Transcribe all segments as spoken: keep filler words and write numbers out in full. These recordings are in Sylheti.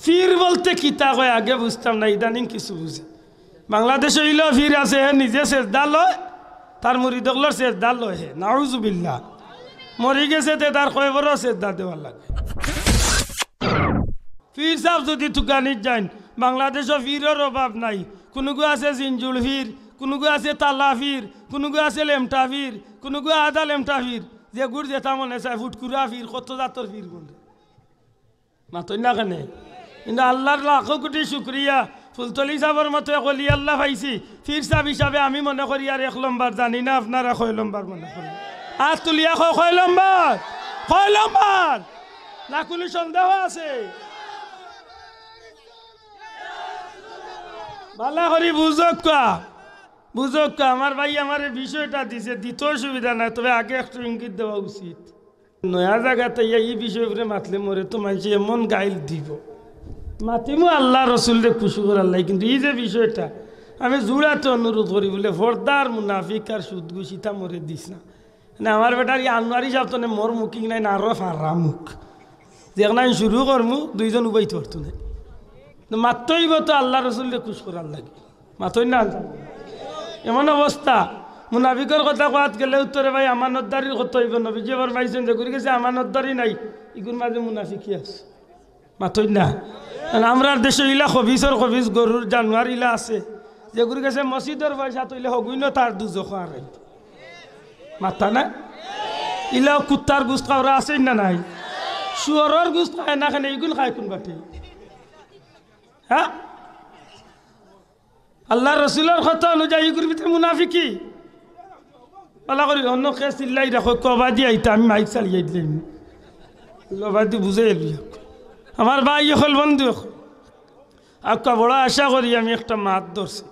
পীর বলতে কিতা কয় আগে বুঝতাম না, ইদানিং কিছু বুঝি। বাংলাদেশো ইলা পীর আছে, হে নিজে সেজদা লয়, তার মুরিদ অকলর সেজদা লয় হে। নাউজুবিল্লাহ। মরি গেছে তে তার কবরো সেজদা দেওয়া লাগে। পীর সাব যুদি তুকানিত যাইন, বাংলাদেশো পীরর অভাব নাই। কুনুগু আছে জিঞ্জুর পীর, কুনুগু আছে তালা পীর, কুনুগু আছে লেমটা পীর, কুনুগু আধা লেমটা পীর, যেগুর যেটা মনে চায়, ফুটকুরা পীর, কত জাতর পীর বলে। মাতইন না কেনে? কিন্তু আল্লার লাখো কুটি শুকরিয়া, ফুলতলি সাবর মতো এক অলি আল্লা পাইছি। পীর সাব হিসাবে আমি মনে করি আর এক লম্বর, জানি না আপনারা কয় লম্বর মনে করি। আত তুলিয়া কও, কয় লম্বর? কয় লম্বর? না কুনু সন্দেহ আছে? ভালা করি বুঝউক্কা, বুঝউক্কা। আমার ভাই আমারে বিষয়টা দিছে, দিতে অসুবিধা নাই, তবে আগে একটু ইঙ্গিত দেওয়া উচিত। নয়া জাগাত আইয়া ই বিষয়র উপরে মাতলে মোরে তো মানষে এমন গাইল দিবো। মাতিমু আল্লা রসুলরে খুশি করার লাগি, কিন্তু ই যে বিষয়টা আমি জুড়াতে অনুরোধ করি বলে পর্দার মুনাফিক আর সুদঘুষ ইতা মোরে দিস না। মানে আমার বেটার ই আনোয়ারি সাব তো নে মোর মুখিক নাই না আরো ফারা মুখ। যেখানে আমি শুরু করমু দুইজন উবাইতে পারতো না। তো মাততে অইবো তো আল্লা রসুলরে খুশ করার লাগি। মাতইন না। এমন অবস্থা, মুনাফিকর কথা কওয়াত গেলে উত্তরে ভাই আমানতদারির কথা অইবো। নবীজি ফরমাইছইন যেগুর গেছে আমানতদারি নাই, ইগুর মাঝে মুনাফিকি আছে। মাতইন না। কারণ আমরার দেশো ইলা খবিছর খবিছ গরুর জানোয়ার ইলা আছে, যেগুর গেছে মসজিদর পয়সা থইলে হগুইন তার দুজখো আর। মাতইন না। ইলা কুত্তার গুস্ত খাওরা আছে না নাই? শুয়রর গুস্ত খায় না কেনে, ইগুন খায় কুন বাটে? হ্যাঁ? আল্লার রসুলর কথা অনুযায়ী ইগুর ভিতরে মুনাফিকি। ভালা করি অন্য কে চিল্লাই রাখো, কবাদি আইতা আমি মাইক চালিয়ে দিলাম। লবাদি বুঝে এলি। আমার ভাই অকল, বন্ধু অকল, আক্কা বড় আশা করি আমি একটা মাত ধরছি।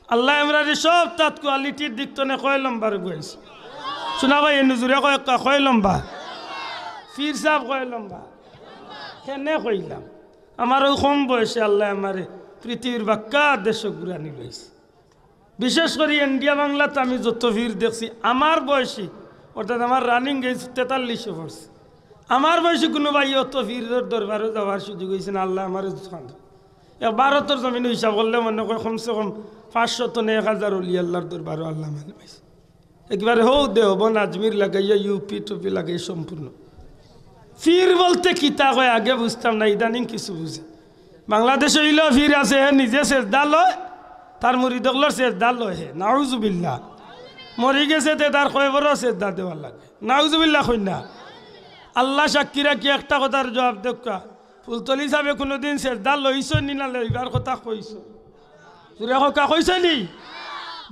আল্লায় আমরারে সব তাত কোয়ালিটির দিক তনে কয় লম্বর গুয়াইছে। শোনা ভাই, এ নজুরে কয় এক্কা কয় লম্বর? পীর সাব কয় লম্বর? কেনে কইলাম? আমার অউ কম বয়সে আল্লায় আমারে পৃথিবীর বাক্কা দেশো ঘুরানি লইছে। বিশেষ করি ইন্ডিয়া বাংলাত আমি যত পীর দেখছি, আমার বয়সী, অর্থাৎ আমার রানিং এজ তেতাল্লিশো পড়ছে। আমার বয়সী কুনু ভাই অত পীরর দরবারো যাওয়ার সুযোগ অইছে না, আল্লায় আমারে খান। এ ভারতর জমিনো হিসাব করলে মনে কয় কমসে কম পাঁচশো তনে এক হাজার অলি আল্লার দরবারো আল্লা মানে পাইছে। একবারে হউ দেওবন্দ আজমির লাগাইয়া ইউপি টুপি লাগাইয়া সম্পূর্ণ। পীর বলতে কিতা কয় আগে বুঝতাম না, ইদানিং কিছু বুঝি। বাংলাদেশো ইলা পীর আছে, হে নিজে সেজদা লয়, তার মুরিদ অকলর সেজদা লয় হে। নাউজুবিল্লাহ। মরি গেছে তে তার কবরো সেজদা দেওয়া লাগে। নাউজুবিল্লাহ কইন না। আল্লা সাক্ষী রাখি একটা কথার জুয়াব দেউক্কা। ফুলতলি সাবে কুনুদিন সেজদা লইছইন নি না লইবার কথা কইছইন? জুরে কউক্কা, কইছইন নি?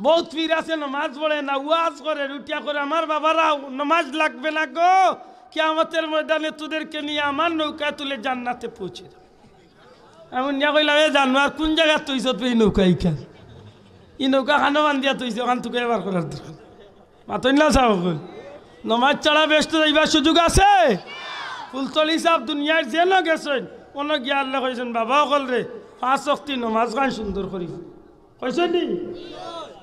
বউত পীর আছে নমাজ পড়ে না, ওয়াজ করে, রুটিয়া করে, আমার বাবারা নমাজ লাগবে না গো, কিয়ামতের ময়দানে তোদেরকে নিয়ে আমার নৌকায় তুলে জান্নাতে পৌঁছে দাও। আমি নিয়া কইলাম, এ জানোয়ার, কুন জাগাত থইছত বে ই নৌকা ইখান? ই নৌকা খানো বান্দিয়া থইছে, অখান তুকাইয়া বার করার দরকার। মাতইন না সাব অকল। নমাজ ছাড়া বেহেস্তো যাইবার সুযোগ আছে? ফুলতলি সাব দুনিয়ার যেনো গেছইন, অনো গিয়া আল্লায় কইছইন, বাবা অকলরে, পাঁচ ওয়াক্তি নমাজ খান সুন্দর করি পড়ো। কইছইন নি?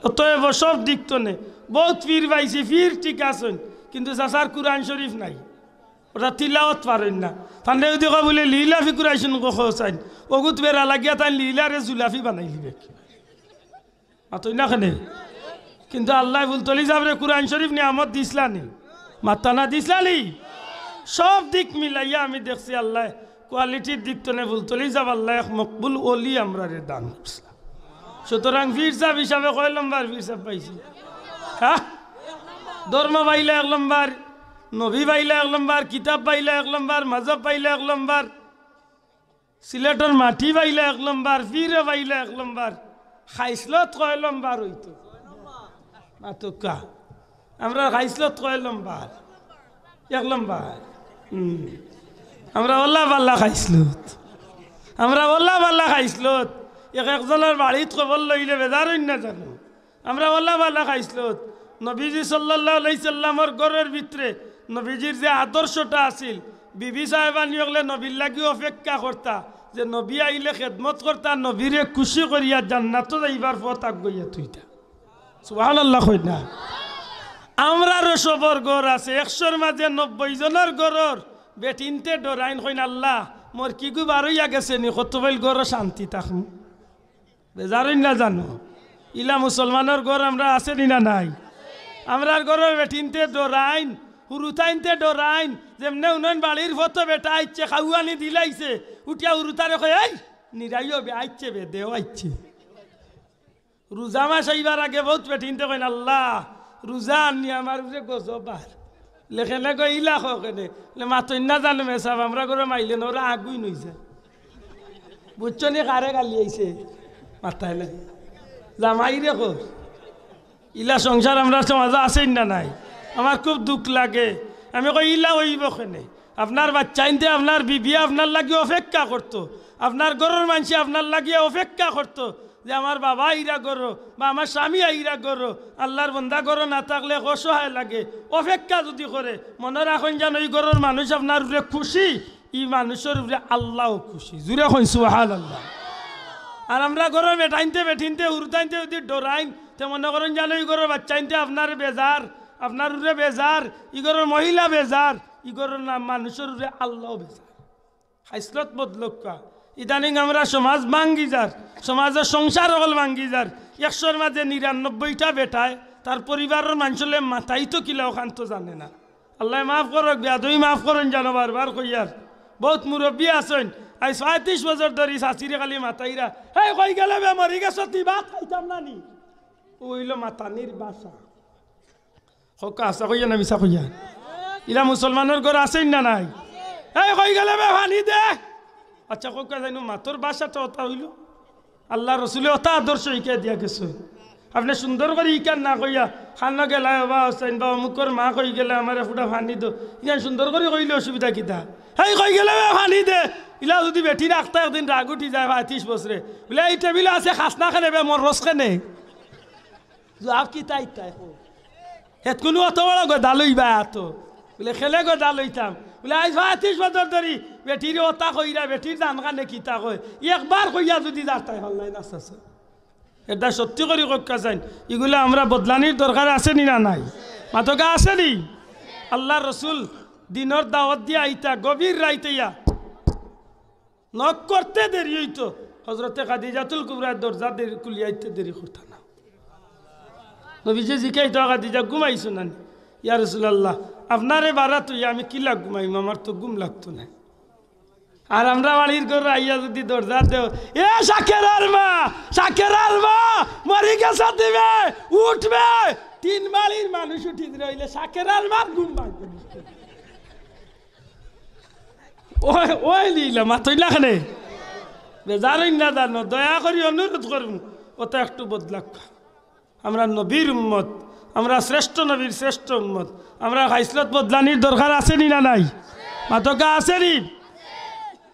অতএব সব দিক তনে বউত পীর পাইছি, পীর ঠিক আছইন, কিন্তু চাচার কুরআন শরীফ নাই, অটা তিলাওত পারইন না। তানরে যুদি কও বুলে লিলাফি কুরাইশিন কও চাইন, অগুত বেড়া লাগিয়া তাইন লিলারে জুলাফি বানাইলিবে। মাতইন না কেনে? কিন্তু আল্লায় ফুলতলি সাবরে কুরআন শরীফ নিয়ামত দিছলা নি? মাতইন না, দিছলা নি? সব দিক মিলাইয়া আমি দেখছি আল্লায় কোয়ালিটির দিক তনে ফুলতলি সাব আল্লায় এক মকবুল অলি আমরারে দান করছলা। সুতরাং পীর সাব হিসাবে কয় লম্বর পীর সাব পাইছি? হ্যাঁ? ধর্ম পাইলা এক লম্বর, নবী পাইলা এক লম্বর, কিতাব পাইলা এক লম্বর, মাযহাব পাইলা এক লম্বর, সিলেটর মাটি পাইলা এক লম্বর, পীরও পাইলা এক লম্বর, খাইছলত কয় লম্বর অইতো? মাতউক্কা। আমরার খাইছলত কয় লম্বর? এক লম্বর। হুম। আমরা অলা বালা খাইছলত। আমরা অলা বালা খাইছলত। এক একজনর বাড়িত খবর লইলে বেজার অইন না জানো? আমরা অলা বালা খাইছলত। নবীজি সাল্লাল্লাহু আলাইহি সাল্লামর ঘরর ভিতরে নবীজির যে আদর্শটা আছিল, বিবি সাহেবানি অকলে নবীর লাগি অপেক্ষা করতা, যে নবী আইলে খেদমত করতা, নবীরে খুশি করিয়া জান্নাতো যাইবার পথ আগগইয়া থইতা। সুবহানাল্লাহ কইন না। আমরারও সবর ঘর আছে, একশোর মাঝে নব্বই জনর ঘরর বেটিন্তে ডরাইন, কইন, "আল্লাহ, মরকিগু বারইয়া গেছে নি, কত বইল ঘরো শান্তি থাকমু। বেজার অইন না জানো? ইলা মুসলমানর ঘর আমরার আছে নি না নাই? আমরার ঘরর বেটিন্তে ডরাইন, হুরুতাইন্তে ডরাইন, যেমনে হুনইন বাড়ির ফতো বেটা আইছে, খাওয়ানি দিলাইছে, উঠিয়া হুরুতারে কয়, "এই, নিরাইও বে, আইছে বে, দেও আইছে।" রোজা মাস আইবার আগে বউত বেটিন্তে কইন, "আল্লাহ, রোজা আননি আমার উপরে গজব আর।" লেখেনে গো ইলা কও কেনে? লে মাতইন না জানো মেসাব, আমরার ঘরো মাইলেন ওরা আগুইন অইযায়। বুঝছো নি কারে গালি আইছে? মাতায় না। জামাইরে কও। ইলা সংসার আমরার সমাজো আছে না নাই? আমার খুব দুখ লাগে। আমি কই, "ইলা অইবো কেনে? আপনার বাচ্চাইন্তে, আপনার বিবিয়ে আপনার লাগি অপেক্ষা করতো, আপনার ঘরর মানষে আপনার লাগি অপেক্ষা করতো যে আমার বাবা আইরা ঘরো বা আমার স্বামী আইরা ঘরো।" আল্লার বন্দা ঘরো না থাকলে অসহায় লাগে। অপেক্ষা যুদি করে, মনো রাখইন যেন ই ঘরর মানুষ আপনার উপরে খুশি, ই মানুষর উপরে আল্লাও খুশি। জুরে কইন সুবহানাল্লাহ। আর আমরার ঘরর বেটাইন্তে, বেটিন্তে, হুরুতাইন্তে যুদি ডরাইন, তে মনো করইন যেন ই ঘরর বাচ্চাইন্তে আপনার বেজার, আপনার উপরে বেজার, ই ঘরর মহিলা বেজার, ই ঘরর না মানুষর উপরে আল্লাও বেজার। খাইসলত বদলউক্কা। ইদানিং আমরার সমাজ ভাঙ্গি যার, সমাজর সংসার অকল ভাঙ্গি যার। একশোর মাঝে নিরানব্বইটা বেটায় তার পরিবারর মানষরে মাতাইতো কিলা অখান তো জানে না। আল্লায় মাফ করউক, বেয়াদবি মাফ করইন জানো, বারবার কইয়ার। বউত মুরব্বি আছইন, আইজ পঁয়ত্রিশ বছর ধরি চাচিরে খালি মাতাইরা, "হেই কই গেলে বে, মরি গেছো তি, ভাত খাইতাম না নি?" অউ অইলো মাতানির ভাষা। কউক্কা হাছা কইয়া না মিছা কইয়া? ইলা মুসলমানর ঘর আছে না নাই? "এই কই গেলে বে, পানি দে।" আচ্ছা কউক্কা জানো মাতর ভাষাটা অতা অইলো? আল্লার রসুলে অতা আদর্শ হিকাইয়া দিয়া গেছইন। আপনে সুন্দর করি ইখান না কইয়া, "খানো গেলায় বা হুসাইন বা অমুকর মা কই গেলে আমারে ফুটা পানি দো।" ইখান সুন্দর করি কইলে অসুবিধা কিতা? "হেই কই গেলে বে, পানি দে।" ইলা যুদি বেটির আখতা একদিন রাগ উঠি যায় পঁয়ত্রিশ বছরে, বুলে, "এই টেবিলো আছে খাসনা কেনে বে, মর রস কেনে?" জুয়াব কিতা ইতা কও? হেত কুনু অত বড় গদা লইবা এত? বুলে, "কেনে গদা লইতাম?" বুলে, "আইজ পঁয়ত্রিশ বছর ধরি বেটিরে অতা কইরা, বেটির জান কানে কিতা কয়, একবার কইয়া যুদি যারতায় পারলায় না চাচা।" এটা সত্যি করি কউক্কা চাইন, ইগুলা আমরা বদলানির দরকার আছে নি না নাই? মাতউক্কা আছে নি? আল্লার রসুল দিনর দাওয়াত দিয়া আইতা, গভীর রাইত অইয়া নক করতে দেরি অইতো, হজরতে খাদিজাতুল কুবরার দরজা দেরি, খুলিয়া আইতে দেরি করতা না। নবীজি জিকাইতা, "খাদিজা, ঘুমাইছো না নি?" "ইয়া রাসুলাল্লাহ, আপনারে বাড়া থইয়া আমি কিলা ঘুমাইমু, আমার তো ঘুম লাগতো নায়।" আর আমরা বাড়ির ঘরো আইয়া যুদি দরজা দেও, "এ শাকেরার মা, শাকেরার মা, মরি গেছো তি বে, উঠ বে।" তিন বাড়ির মানুষ উঠি দিলে অইলে শাকেরার মার ঘুম ভাঙ্গে। ওই, ওই লীলা, মাতইন না কেনে? বেজার অইন না জানো, দয়া করি অনুরোধ করমু, অতা একটু বদলাউক্কা। আমরা নবীর উম্মত, আমরা শ্রেষ্ঠ নবীর শ্রেষ্ঠ উম্মত, আমরা খাইসলত বদলানির দরকার আছে নি না নাই? মাতউক্কা আছে নি?